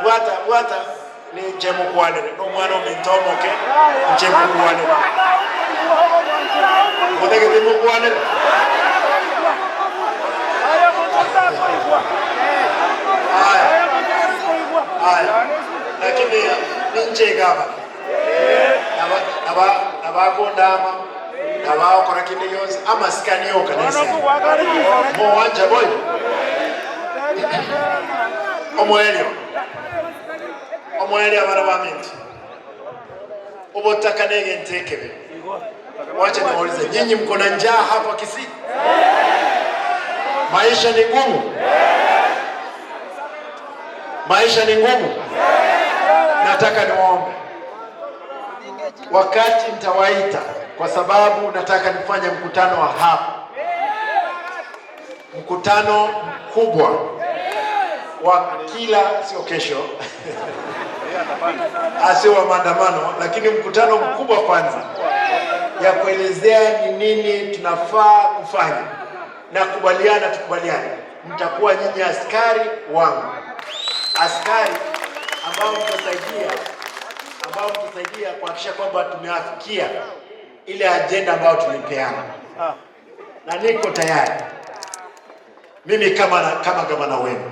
Bwata bwata ninche mokwanere na omwana ominto omoke inche mokwanere. Motagete mokwanere? Aya, aya, lakini ninche egavana naba naba nabakondama nabagokora kende gionsi amasikani yoka nese. Mowancha boigo? Omoerio, omoerio abana baminto, obotaka negento ekebe. Wacha niwaulize, nyinyi mko na njaa hapa Kisii? Maisha ni ngumu, maisha ni ngumu. Nataka niwaombe, wakati nitawaita, kwa sababu nataka nifanye mkutano wa hapa, mkutano mkubwa wa kila, sio kesho sio wa maandamano, lakini mkutano mkubwa kwanza ya kuelezea ni nini tunafaa kufanya na kubaliana, tukubaliane, mtakuwa nyinyi askari wangu, askari ambao mtasaidia, ambao mtasaidia kuhakikisha kwamba tumeafikia ile ajenda ambayo tulipeana, na niko tayari mimi kama gavana wenu.